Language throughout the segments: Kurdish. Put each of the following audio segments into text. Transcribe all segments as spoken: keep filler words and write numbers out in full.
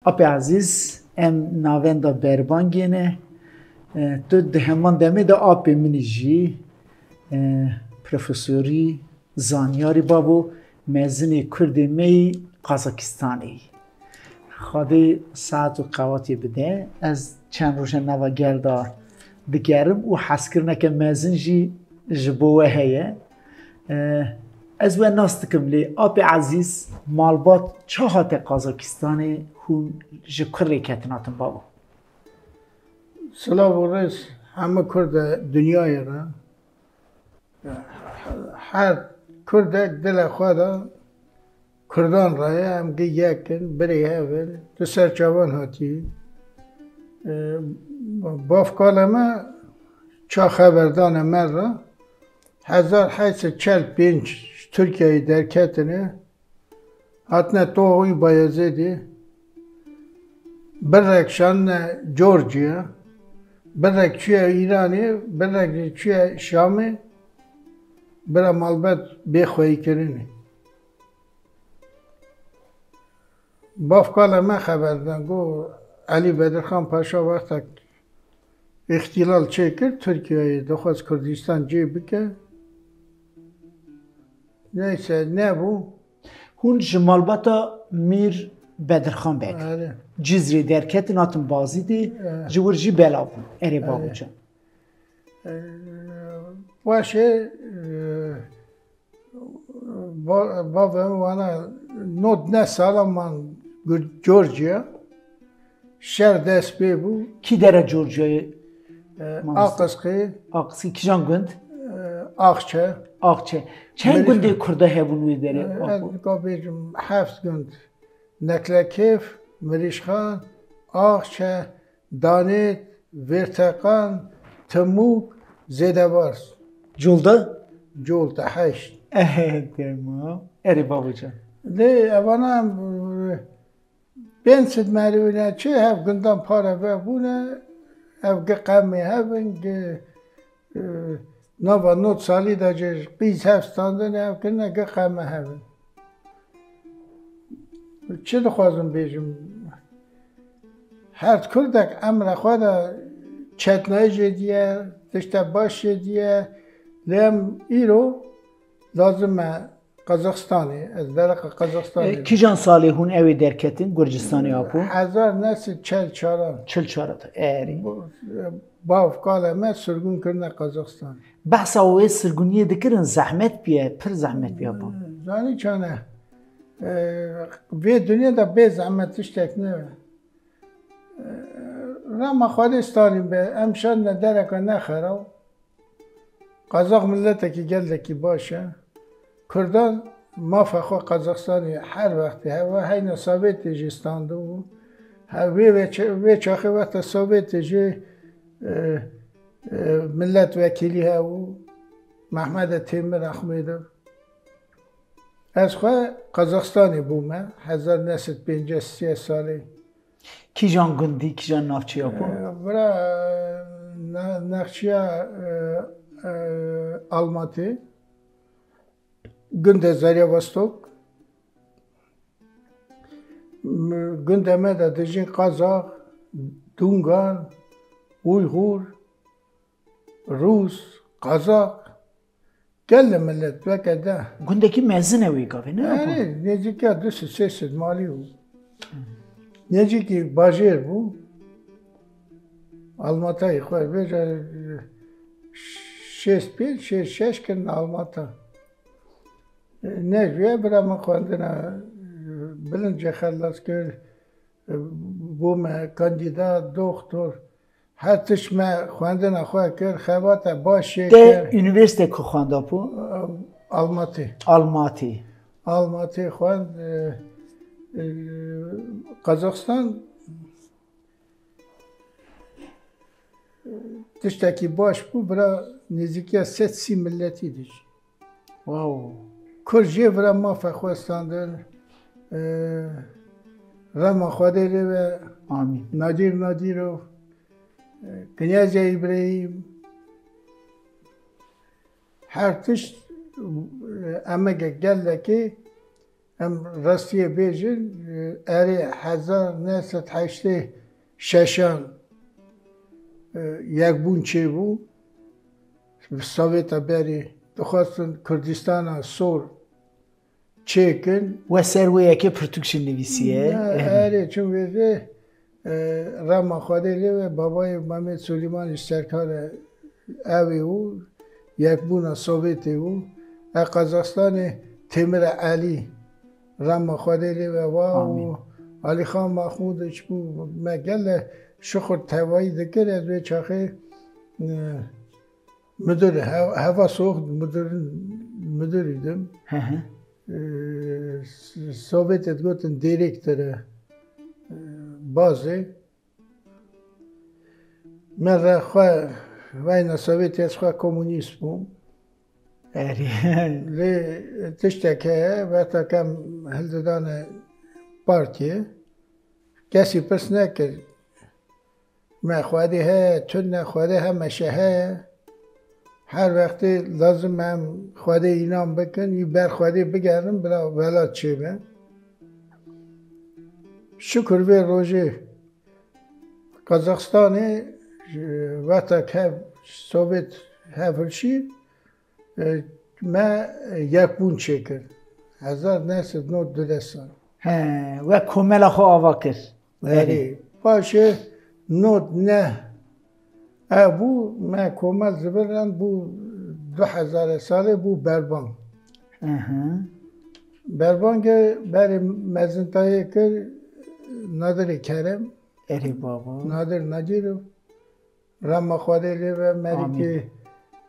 Apê Ezîz, em navenda berbangê ne. E, tu di heman demê de apê min jî, e, profesorî, zanyarî bavo, mezinê Kurdê me yî Qazakistanê yî. Xwedê saet û qewatê bide. Ez çend roje nava gerda digerim û hezkirineke mezin jî ji bo we heye. E, ez we nas dikim, lê apê Ezîz, malbat ça hate Qazakistanê, hûn ji ku rê ketin hatin bavo? Silav û rêz hemû Kurda dinyayê re. Her Kurdek dilê xwe de Kurdan re ye, em gi yek in, birê hev in, tu ser çavan hatî. E, bavkala me ça xeberdane me re, hezar heyt sed çel pênc ji Tirkiyeyê derketine, hatine Toxoyî Bayezêdê, birek şandine Georgia, birek çûye Îranê, birek jî çûye Şamê, bira malbet bê xweyîkirinê. Bavkala me xeber dan, got, Elî Bedirxan Paşa wextek îxtîlal çêkir, Tirkiyeyê dixwest Kurdistan cê bike. Neyse, nebû. Hûn ji malbata Mîr Bedirxan Beg, Erê. Cizrê derketin, hatin Bazîdê, Erê. Ji wir jî belav bûn. Erê, Erê. Babucan. Ee, Paşê, e, ba-, bavê min wana not ne sala man Georgia. Şer dest pê bû. Kî dera Georgiayê? E, Mamoste. Aqisqê. Aqisqê, kîjan gund? E, Axçe. Axçe. Çend Mirîşkan. Gundê Kurda hebûn wê derê? E, ez dika bêjim heft gund. Neklekêf, Mirîşkan, Axçe, Danêt, Vêrteqan, Timûk, Zêdebars. Colda? Colda heşt. Ehe, temam. Erê, babucan. Lê evana, e, pênc sed merivî ne çi hev gundan pare vebûne, ev gi qemê hev in, gi, e, nava not salî de jî qîz hev standin, ev kirine gi qeme hev in. Çi dixwazim bêjim? Her Kurdek emra xwe de çetnayî jê diye, tişte baş jê diye, lê em îro lazim e Qazaxstanê, ez dereqa Qazaxstanê. E, kîjan salê hûn ew ê derketin, Gurcistanê apo? Hezar neh sed çel çaran. Çil çar, erê. Bu, e, bav kala me sirgûn kirine Qazaxstanê. Behsa wê sirgûniyê dikirin, zehmet piye, pir zehmet piye apo. Zanî çane, e, vê dinyê de bê zehmet tiştek ne. E, rema Xwedê starîn be, em şandine dereka ne xera. Qazax miletekî gelekî baş e. Kurdan mafa xwe Qazaxstanê her wextê heva, heyna Sovêtê jî standibû. He, vê, vê çe-, vê çaxê wexta Sovêtê jî, e, e, milet wekîlî hebû. Mehmedê Têmir Axmêdov. Ez xwe Qazaxstanê bûme, hezar neh sed pêncî sê salê. Kîjan gundî, kîjan navçeya ku? Ee, bira, na-, navçeya, e, e, Almatê, gundê Zarya Vostok, m-, gundê me de dijîn Qazax, Dungan, Uygur, Rûs, Qazax, gelê milet, weke de. Gundekî mezin e wê gavê, ne? Erê, nêzîka du sed sê sed malî bû. Nêzîkî bajêr bû. Almatayê xwe bêje, şêst pênc, şêst şeş kirin Almata. Ne jûye bira min xwendina bilind jê xelas kir, bûme kandîda, doktor. Her tişt me xwendina xwe kir, xebata baş jê kir. Te unîversîte ku xwenda ku? Almatî. Almatî. Almatî xwend, e, e, Qazaxstan tiştekî baş bû, bira nêzîkiya sed sî miletî dijî. Wow. Kur jê vira mafe xwe standin. E, rema Xwedê lê ve. Amîn. Nadîr Nadîrov, e, Kinyazya Îbrahîm, her tişt, e, emege gelekê Em rastiyê bêjin, e, erê hezar neh sed heştê şeşan, e, yekbûn çêbû. Bi Sovêta berê dixwestin Kurdistana sor çêkin. We ser wê yekê pirtûk jî nivîsiye. Na, erê, çim vê vê, e, rema Xwedê lê ve, babayê Mehmet Sulîman ji Serkar e, ew ê û yekbûna Sovêtê û e Qazaxstanê Têmira Elî, rema Xwedê lê ve, wa û Alîxan Mahmûdiç bû, me gele şixul tevayî dikir, ez wê çaxê, e, Müdür, he-, heva soğuk müdürün, müdürüydüm. Hı hı. Ee, s-, Sovyet gotin direktörü, e, bazı. Me re xwe, veyna Sovyet ez xwe komünist bûm. Erê. Lê tiştek heye, wexta kem hildidane partiye, kesî pirs nekir. Me Xwedê heye, tune Xwedê hemeşe heye. Her wextê lazim em Xwedê înan bikin, yî ber Xwedê bigerin, bila welat çêbe. Şukur vê rojê Qazaxstanê, e, wexta ke Sovyet hevhilşî, e, me yekbûn çêkir. Hezar neh sed nod du de sal. He, we komela xwe ava kir. Erê, paşê nod neh ev bû, me komel ziviran bû du hezar salê bû berbang. Hı hı. Berbangê berê mezintayê kir Nadirê Kerem. Erê babo. Nadir Nacîrov. Rema Xwedê lê ve merîkê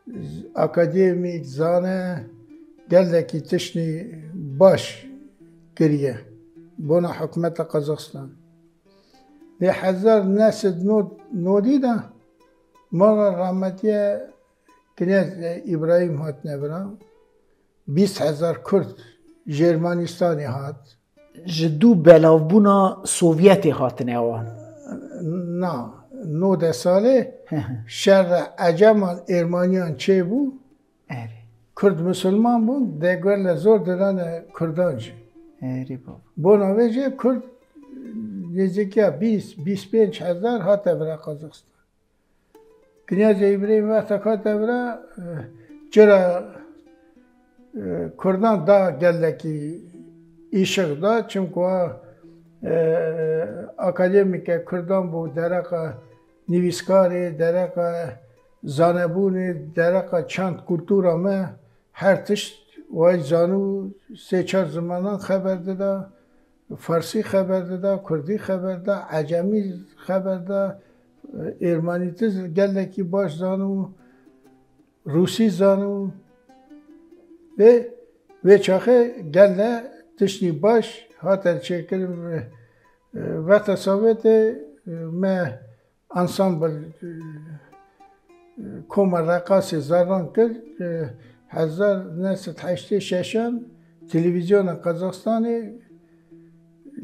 z-, akademîk, zane, gelekî tiştî baş kiriye bona hikûmeta Qazaxistan. Lê hezar neh sed nod nodî de mala rahmetiye Kinyaz Îbrahîm hatine vira. Bîst hezar Kurd ji Ermenistanê hat. Ji dû belavbûna Sovyetê hatine wan. Na, nod salê şerra Eceman Ermeniyan çêbû. Erê. Kurd Musulman bûn, degwele zor didane Kurdan jî. Erê baba. Bona vê jî Kurd nêzîkiya bîst, bîst pênc hezar hate vira Qazaxistan. Kinyazê Îbrahîm wexta hate vira, e, çira, e, Kurdan da gelekî îşiq da, çimku, e, akademîke Kurdan bû, dereqa nivîskarê, dereqa zanebûnê, dereqa çand kultura me, her tişt way zanû, sê çar zimanan xeber dida. Farsî xeber dida, kurdî xeber da, ecemî xeber da, êrmanîtî gelekî baş zanû, rûsî zanû. Lê vê çaxê gele tiştî baş hate çêkirin. Wexta Sowêtê me Ansambl, e, e, Koma Reqasê Zerran kir, e, hezar neh sed heştê şeşan televîzyona Qazaxstanê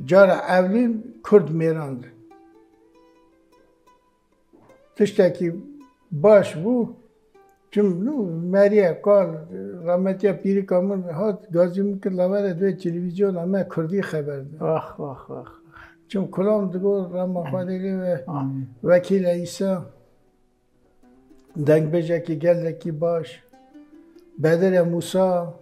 cara ewlîn Kurd mêrand. Tiştekî baş bû. Çim nû meriye kal, rahmetiya pîrika min hat, gazî min kir, la were dê televîzyona me kurdî xeber de. Wax, wax, wax. Çim kulam digot, rema Xwedê lê ve, Amîn. Wekîl Îsa, dengbêjekî gelekî baş, Bedire Mûsa,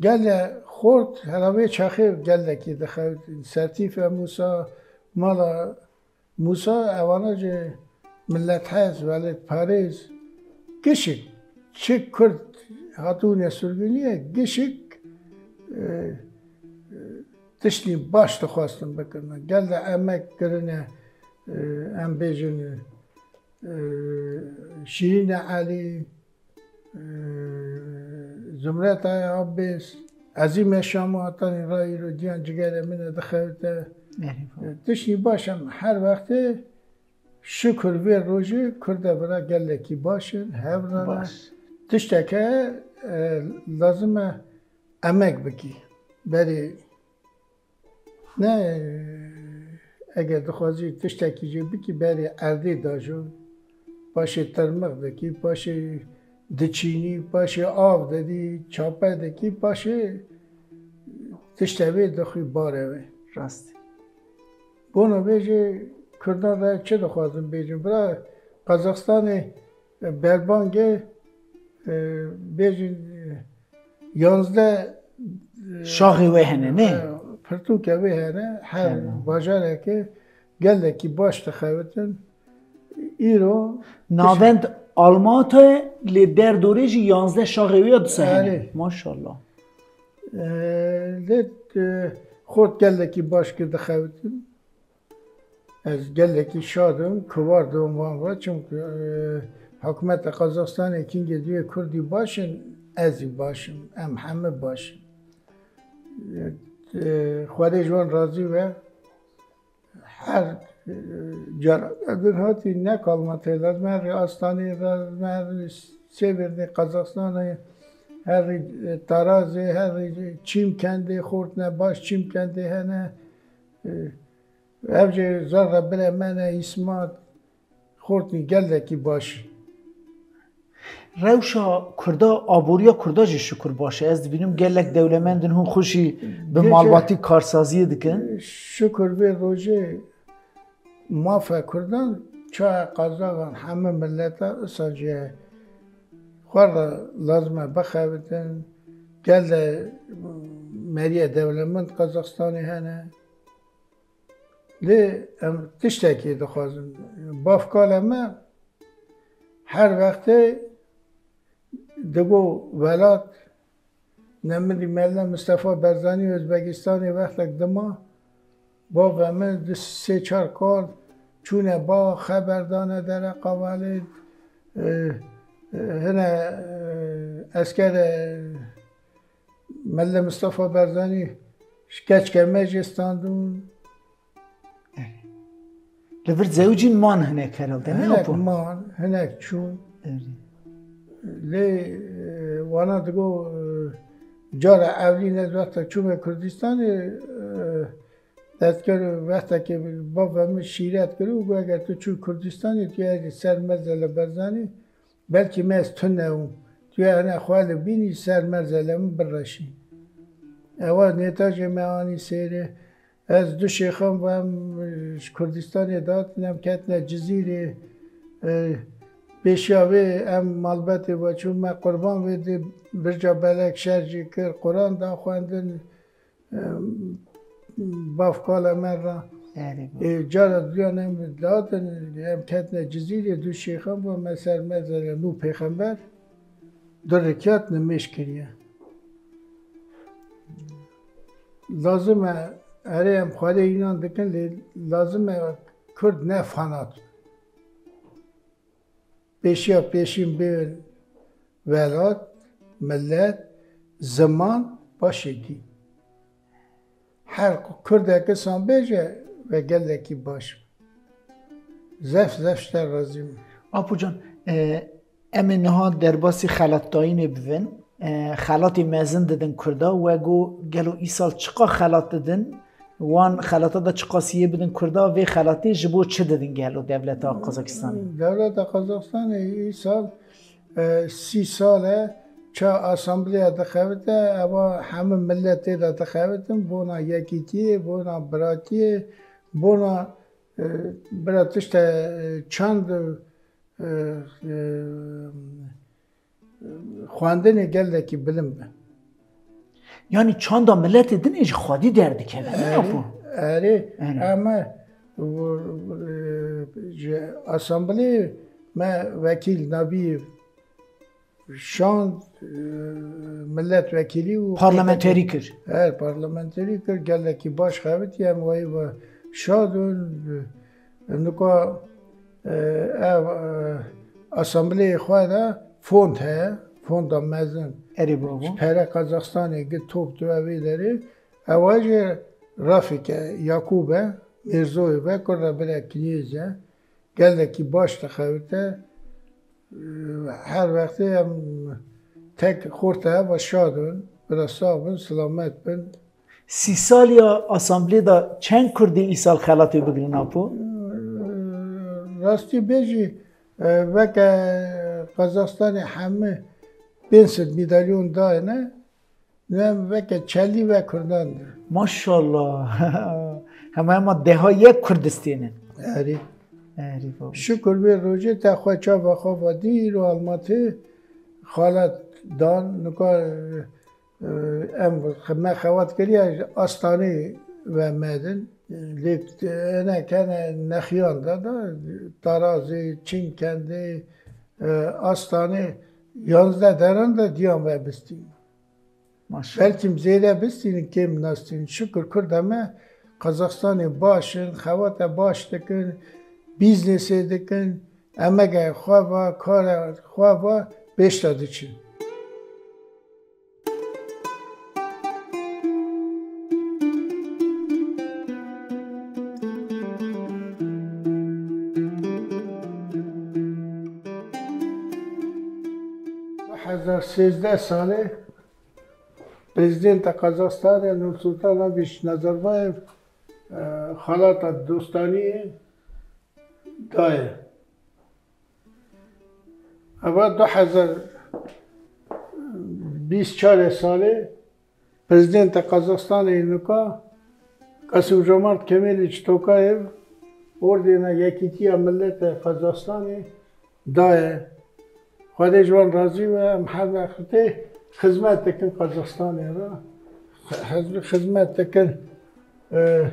gele xort, hela wê çaxê gelekî dixewt, Sertîfe Mûsa, mala Mûsa, evana jî milethez, welatparêz, gişik, çi Kurd hatibûne surguniyê, gişik, e, e, tiştî baş dixwestin bikin. Gel de emek kirine, e, em bêjin, e, Şîrîne Elî, Zumreta Abbês, Ezîme Şamo hetanî ra îro ciyan cigere min e dixewite. Erê, E, tiştî baş em her wextê şukur vê rojê Kurda vira gelekî baş in, hev rana. Baş. Tişteke, e, lazim e emek bikî. Berê Ne, eger dixwazî tiştekî jê bikî, berê erdê dajo, paşê tirmix dikî, paşê diçînî, paşê av didî, çape dikî, paşê tiştê wê dixwî barê wê. Rast. Bona vê jî Kurdan re çi dixwazin bêjin? Bira Qazaxstanê, e, berbangê, e, bêjin, e, yanzdeh, e, Şaxê wê hene, ne? e, pirtûkê wê hene. Her Tamam. bajarekê gelekî baş dixebitin. Îro Navend Almata lê derdorê jî yanzdeh şaxê wê ya disa hene. Erê. Maşallah. E, lê, e, xort gelekî baş kir dixebitin. Ez gelekî şad im, kivar dibim van re, çimkî, e, hikûmeta Qazaxstanê kingê duyê Kurdî baş in, ez jî baş im, em hemî baş in. E, e, Xwedê ji wan razî be. Her, e, cara din hatî ne kalma tê lazim, her rê Astanê lazim, her rê Sêvêrnê Qazaxstanê, her rê, e, Tarazê, her rê Çîmkendê, xortine baş Çîmkendê hene. E, Ev jî zerre bire me ne îsmat, xortî gelekî baş. Rewşa Kurda, aboriya Kurda jî şikur baş e. Ez dibînim gelek dewlemend in, hûn xwe jî bi Gece malbatî karsaziyê dikin. Şikur vê rojê mafe Kurdan, çaye Qazaxan, heme mileta isan jî xwe re lazim e bixebitin. Gel de meriye dewlemend Qazaxstanê hene. Lê em tiştekî dixwazin. Bavkale me her wextê digo welat, ne min dî Mela Mistefa Barzanî Ozbekistanê wextek dima, bavê min di sê çar kal çûne ba, xeber dane dere qavalê, e, e, hine, e, eskere Mele Mistefa Barzanî ji keçke me jê standûn. Li vir zewicîn man hinek herhalde, ne Hinek Apo? man, hinek çûn. Erê. Lê, e, wana digo, e, cara ewlîn ez wexta çûme Kurdistanê, e, destker wextekê bavê min şîret kir û got, eger tu çû Kurdistanê, tu yê ser Mezele Barzanî, belkî me ez tune û tu yê hene xwe li bînî ser Mezele min bireşî. Ewa nêtajê me anî sêrê. Ez du şêxan ve em ji Kurdistanê dihatin, em ketine Cizîrê. E, pêşiya vê em malbetê ve çûn, me qurban vê di Birca Belek şer jî kir, Quran da xwendin, e, bavkala me re. Erê, E, cara duyan em dihatin, em ketine Cizîrê, du şêxan ve me ser Mezele nû pêxember du rikiyat nimêj kiriye. Lazim e, erê em Xwedê înan dikin, lê lazim e Kurd ne fanat. Pêşiya pêşîn bên welat, millet, ziman, paşê dîn. Her Kurdek isan bêje ve gelekî baş. Zef zef ji te razî me. Apo can, e, em ê niha derbasî xelatdayînê bibin. E, xelatê mezin didin Kurda. We got gelo îsal çiqa xelat didin? Wan xelata de çiqasî yê bidin Kurda? Vê xelatê ji bo çi didin gelo dewleta Qazakistanê? Dewleta Qazakistanê îsal, e, sî sal e ça asambleya dixebite, eva hemû millet tê de dixebitin, bona yekîtiyê, bona biratiyê, bona, e, bira tişte, e, çand, e, e, xwendinê gelekî bilind be. Yanî çanda miletê dinê ji xwedî derdikeve, ne Erê, Apo? erê, Erê. em e, e, ji asambleyê me wekîl nabî şand, e, milletvekîlî û Parlamenterî kir. Her parlamenterî kir, gelekî baş xebitî, em wayî ve şad in. Nika, e, ev, e, asambleyê xwe de fond heye, fonda mezin. Erê babo. Ji pere Qazaxstanê gir top dibe vê derê. Ewa jî Rafîk e, Yakûb e, Mêrzoyê ve, kurra bire Kinêz e. Gelekî baş dixebite. Her wextê em tek xorta eva şad bin, bira sax bin, silamet bin. Sî saliya asamblê de çend Kurdî îsal xelatê bigirin, Apo? Rastî bêjî, e, weke Qazaxstanê hemî pênc sed medalyon dayene. Ne veke çelî ve Kurdan de. Maşallah. Hema hema deha yek Kurdistênin. Erê. Erê baba. Şukur vê rojê te xwe çava xwe va dî îro Almatê xalet dan, nika, e, em me xewat kiriye Astanê ve me din. Lê ene kene Nexiyan de de, Tarazê, Çinkendê, e, Astanê, yanzdeh deran de diyan ve bistîn. Maşallah. Belkî zêde bistînin, kêm nastînin. Şukur Kurda me Kazaxstanê baş in, xewata baş dikin, bîznesê dikin, emegê xwe va, kara xwe va, pêşta diçin. Du hezar sêzdeh salê Prezidenta Kazaxstanê Nursultan Abiş Nazarbayev, e, xalata dostaniyê daye. Eva du hezar bîst çarê salê Prezidenta Kazaxstanê nika Kasimjomart Kemêlîç Tokayev Ordêna Yekîtiya Milletê Kazaxstanê daye. Xwedê ji wan razî be, em her wextê xizmet dikin Kazaxstanê re. Xi-, xizmet dikin, e,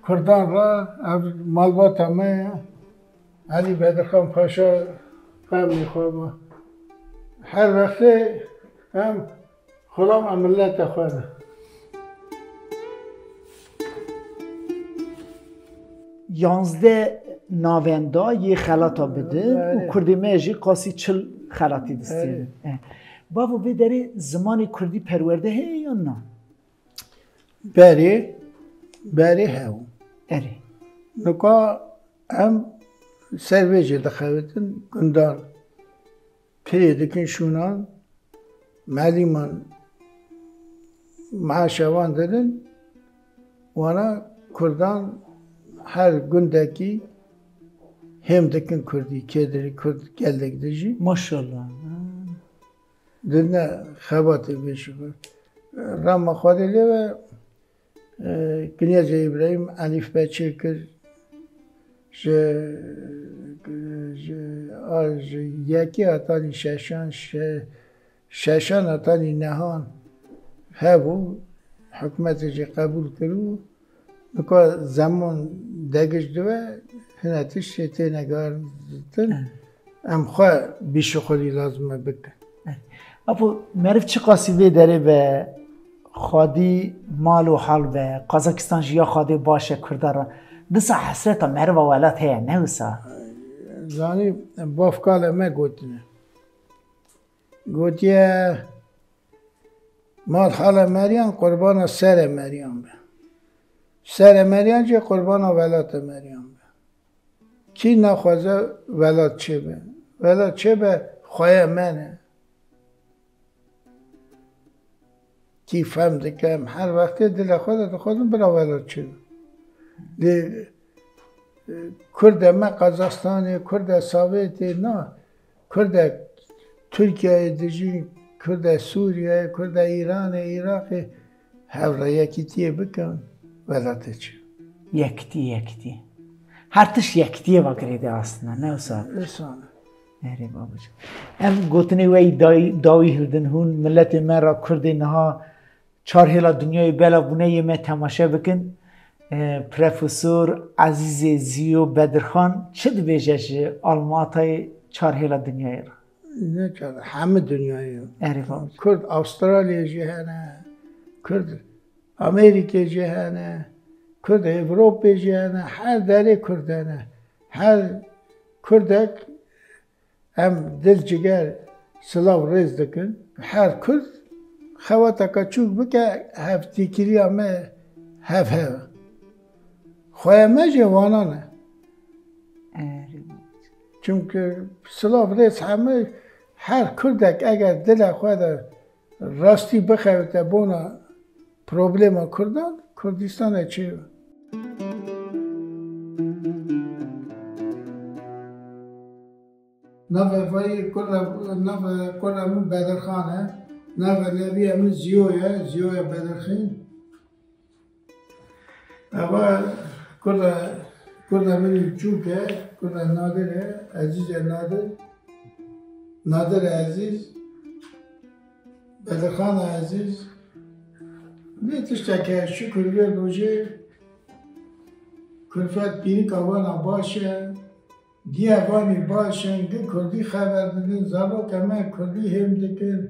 Kurdan re, ev malbata me ye. Elî Bedirxan Paşa qemî xwe be. Her wextê em xulam a mileta xwe ne. Yanzdeh navenda yê xelata bidin û Belê. Kurdê me jî qasî çil xelatî distînin. Belê. Eh. Bavo, vê derê zimanê kurdî perwerde heye yan na? Berê, berê hew. Erê. Nika em ser vê jê dixebitin, gundan kirê dikin şûnan, melîman maaşa wan didin, wana kurdan her gundekî hêm dikin kurdî, kê dirê kurd gelek dijî. Maşallah. Didine xebatê bêşixwe. Rama Xwedê lê ve, e, Kinyazê Îbrahîm Elîf Beçê kir, ji, ji, a, ji yekê hetanî şeşan, şe-, şeşan hetanî nehan hebû, hikûmetê jî qebûl kiribû. Nika zeman degiş dibe, hine tiştê têne guhertin. Evet. Em xwe bîşuxulî lazim e bikin. Evet. Apo, meriv çiqasî vê derê be xwedî mal û hal be, Kazakistan jî ya xwedê baş e Kurda re. Disa hesreta meriva welat heye, ne wisa? Zanî, bavkala me gotine. Gotiye, mal hala meriyan qurbana sere meriyan be. Sere meriyan jî qurbana welata meriyan be. Kî naxwaze welat çêbe? Welat çêbe xweye me ne. Kî fehm dike, em her wextê dilê xwe de dixwazin bira welat çêbe. Lê, e, Kurdê me Qazaxstanê, Kurdê Sowêtê na, Kurdê Tirkiyeyê dijîn, Kurdê Sûriyeyê, Kurdê Îranê, Iraqê, hev re yekîtiyê bikin, welatê çi? Yekitî, yekitî. Her tişt yekitiyê ve girêdayî aslında, ne wisa? Wisa ne. Erê babacığım. Em gotinê we yî dayî-, dawî hildin hûn, miletê me ra Kurdê niha çar hêla dinyayê belav bûne yê me temaşe bikin. E, Profesor Ezîzê Ziyo Bedirxan çi dibêje ji Almatayê çar hêla dinyayê re? Ne çar, hemî dinyayê. Erê, baş. Kurd Avustralyayê jî hene, Kurd Amerîkê jî hene, Kurd Ewropê jî hene, her derê Kurd hene. Her Kurdek Em dil ciger silav rêz dikin. Her Kurd xewateke çûk bike, hevdîkiriya me hev hev e. Xweye me jî wana ne. Erê. Çimkî silav rêz heme, her Kurdek eger dila xwe de rastî bixewite bona problema Kurdan, Kurdistana çê ye. Navê vayî kurra, navê kurra min Bedirxan e. Nava neviya min Ziyo ye, Ziyoya Bedirxîn. Eva kurda, kurda min çûk e, kurda Nadir e, Ezîz e Nadir. Nadir e Ezîz, Bedirxan e Ezîz. Vê tiştekê şikir vê rojê kulfet pînika wana baş e. Diya vanî baş in, gi kurdî xeber didin, zarokê me kurdî hêm dikin.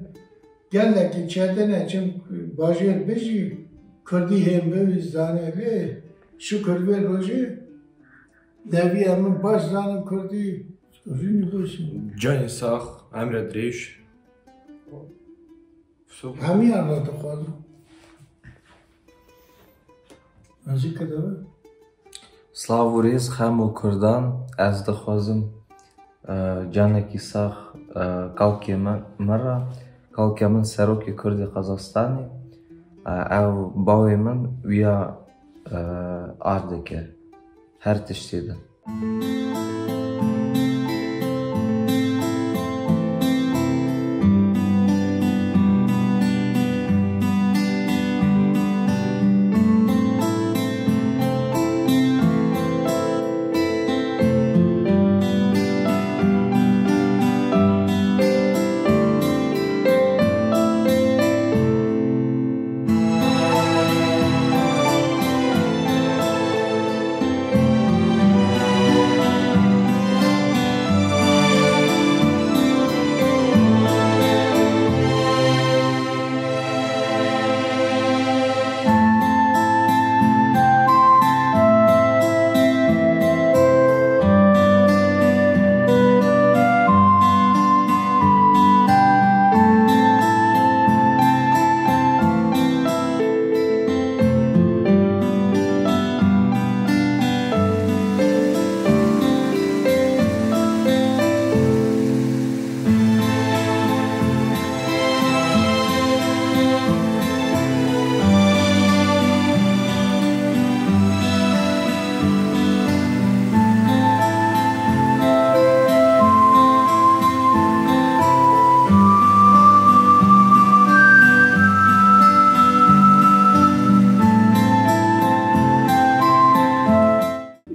Gelekî çetin e, çim bajêr bijî, kurdî hêm bivî zanê lê. Şikir vê rojê, neviya min baş zanin kurdî. Rûnî baş in. Canê sax, emre dirêj. Hemiyan re dixwazim. Ez jî kir de be. Silav û rêz xem û kurdan, ez dixwazim, e, canekî sax, e, kalkê me, me re, kalkê min serokê Kurdê Qazaxstanê, e, ew bawê min wiya, e, ardeke her tiştê de.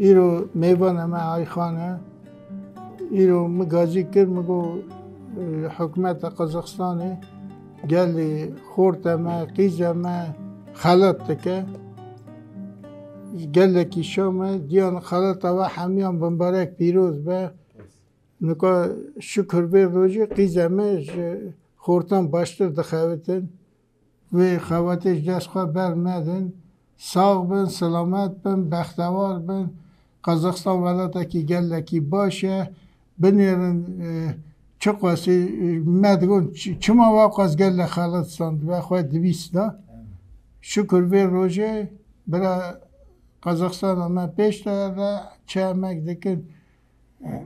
Îro mêvana me Ayxan e. Îro min gazî kir, min got, e, hikûmeta Qazaxistanê gelê xorta me, qîza me xelat dike. Gelekî şa me, diyan xelata we hemiyan bimbarek pîroz be. Nika şikir vê rojê qîza me ji xortan baştir dixewitin. Wê xebatê ji dest xwe bernedin. Sax bin, selamet bin, bextewar bin. Qazaxistan welatekî gelekî baş e. Binêrin, e, çiqasî, e, me digot, çi-, çima wewqas gelek xelat stand, we xwe divîst da. Şikir vê rojê bira Qazaxistana me pêş de re çi emek dikin. E,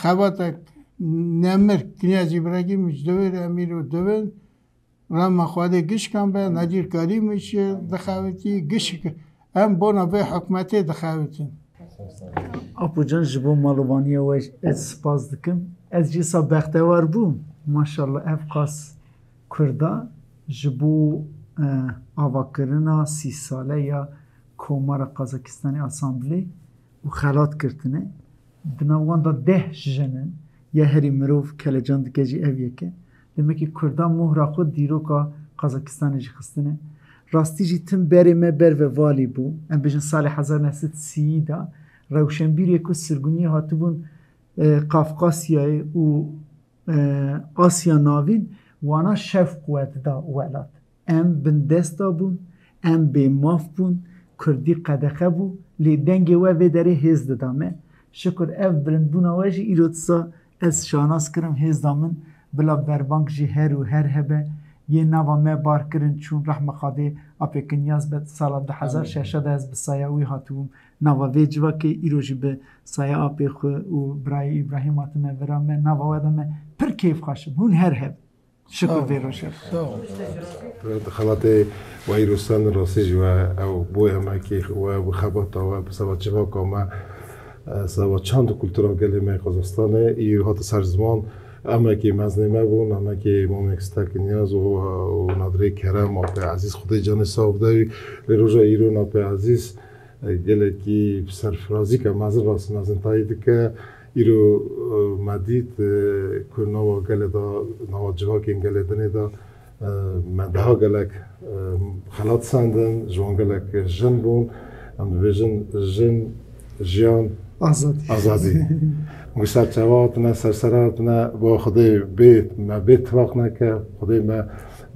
xebatek nemir Knyaz Îbrahîm ji dewêr em îro dibin. Rema Xwedê gişkan be, Necîr Kerîm jî dixewitî, gişk em bona vê hikûmetê dixewitin. Apo can, ji bo malovaniya we ez spas dikim. Ez jî sa bextewar bûm. Maşallah, ev qas Kurda ji bo, e, avakirina sî sale ya Komara Qazakistanê Asamblê û xelat girtine. Di nav wan de deh jin in, ya herî mirov kelecan dike jî ev yek e. Demekî Kurdan mohra xwe dîroka Qazakistanê jî xistine. Rastî jî tim berê me ber ve valî bû. Em bêjin salê hezar neh sed sî de rewşenbîrê ku sirgûniyê hatibûn, e, Qafqasyayê û e, Asya Navîn, wana şewq we dida welat. Em bindesta bûn, em bêmaf bûn, kurdî qedexe bû, lê dengê we vê derê hêz dida me. Şikur ev bilindbûna we jî îro disa ez şanas kirim, hêzda min bila berbank jî her û her hebe. Yê nava me bar kirin çûn rehma Xwedê apê Kinyaz be sala du hezar şeş de ez bi saya wî hatibûm nava vê civakê, îro jî bi saya apê xwe û birayê Îbrahîm hatime vira me, nava we de me pir kêfxweş im. Hûn her heb. Şikur vê rojê. Sağ ol. Xelatê we îro send rastî jî we ew boya me kê we bi xebata we bi seba civaka me, e, seba çand û kultura gelê me Qazaxstanê îro hate ser ziman. Emekî meznê me bûn, emekî Mamek Stek Niyaz û, û Nadirê Kerem, Apê Ezîz, Xwedê canê sax bide wî. Lê roja îro Apê Ezîz, e, gelekî serfirazîke mezin rast mezin tayî dike. Îro, e, me dît, e, ku nava gelê de, nava civakên gelê dinê de, e, me daha gelek, e, xelat sendin, ji wan gelek jin bûn. Em dibêjin jin, jiyan, Azadî. Azadî. Ku serçava hatine, sersera hatine, bo Xwedê bê, me bê tifaq neke, Xwedê me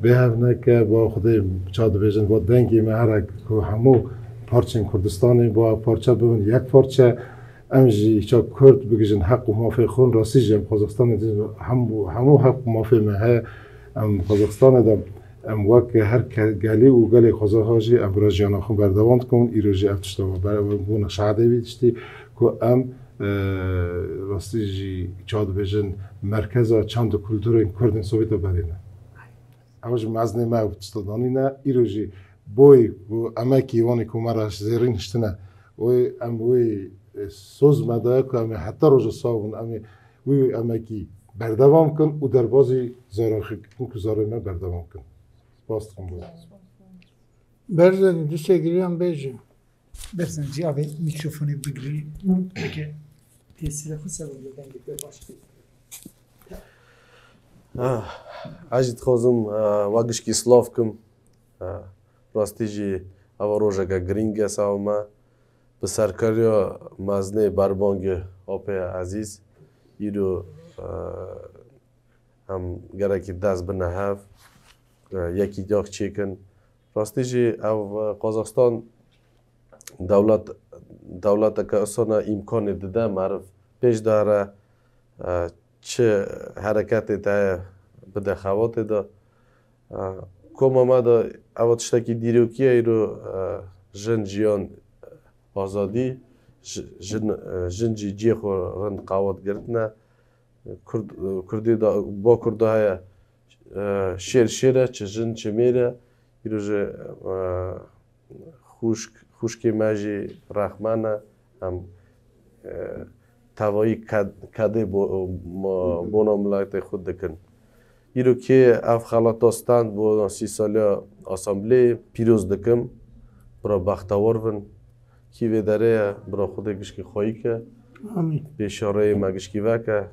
bê hev neke, bo Xwedê ça dibêjin, bo dengê me here ku hemû parçên Kurdistanê, bo ev parçe bibin yek parçe, em jî ça Kurd bigijin heq û mafê xwe, rastî jî em Qazaxistanê de hemû, hemû heq û mafê me heye, em Qazaxistanê de em wek her ke-, gelî û gelê Qazaxa jî em bira jiyana xwe berdewam dikin. Îro jî ev tişta me ber-, bûne şahidê vî tiştî ku em, e, rastî jî ça dibêjin merkeza çand û kulturên Kurdên Sovyeta berê ne. Ew ji meznê me ew tişta danîne. Îro jî boy ku emekî wanî ku me re zêrîn hiştine. Wê em wê, e, soz me daye ku em ê heta roja sawin em ê wî emekî berdewam kin û derbazî zaraxî kin ku zarê me berdewam kin. Spas dikim bo. Berzenî, du sê giriyan bêjin. Berzenî, cî avê mîkrofonê bigirî. Peki, tesîrê xwe ser wê dengê te baş bê. Ah, ez jî dixwazim, ah, we gişkî silav kim. Ah, rastî jî eva rojeke girîng e ser me. Bi serkariya mezinê berbangê Apê Ezîz, îro, eh, em gerekî dest bine hev, eh, yekîtiya xwe çêkin. Rastî jî ev, eh, Qazaxistan dewlet, dewleteke isana îmkanê dide meriv pêş dere, eh, çi hereketê te heye bide xebatê de. Eh, koma me de ev tiştekî dîrokî ye îro, eh, jin, jiyan, azadî, ji-, jin, eh, jin jî cihê xwe rind qewet girtine. Kurd, eh, Kurdî de, bo Kurda heye, eh, şêr şêr e, çi jin, çi mêr e. Îro jî, eh, xwişk, xwişkê me jî rexmen e. Em, e, tevayî ked-, kedê bo-, mo-, bona miletê xwe dikin. Îro kê ev xelata stand bona sî saliya Asambleyê pîroz dikim. Bira bextewar bin. Kî vê derê ye, bira Xwedê gişkî xweyî ke. Amîn. Pêşerêyê me gişkî veke.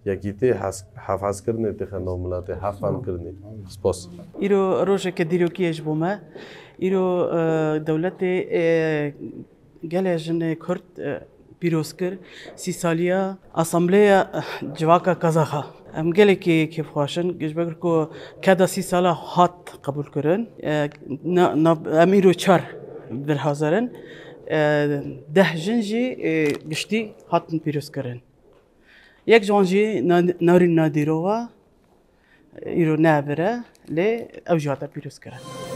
Yekîtî hes-, hevhezkirinê têxe nav miletê, hevfemkirinê. Spas. Îro rojeke dîrokî ye ji bo me. Îro, e, dewletê, e, gelê jinê Kurd, e, pîroz kir sî saliya Asambleya, e, Civaka Kazaxa. Em gelekî kêfxweş in, ji ber ku keda sî sala hat qebûl kirin. E, na, na, em îro çar vir hazir in. E, deh jin jî, e, giştî hatin pîroz kirin. Yek ji wan jî Na-, Narîn Nadîrova, îro ne vir e, lê ew jî hate pîroz kirin.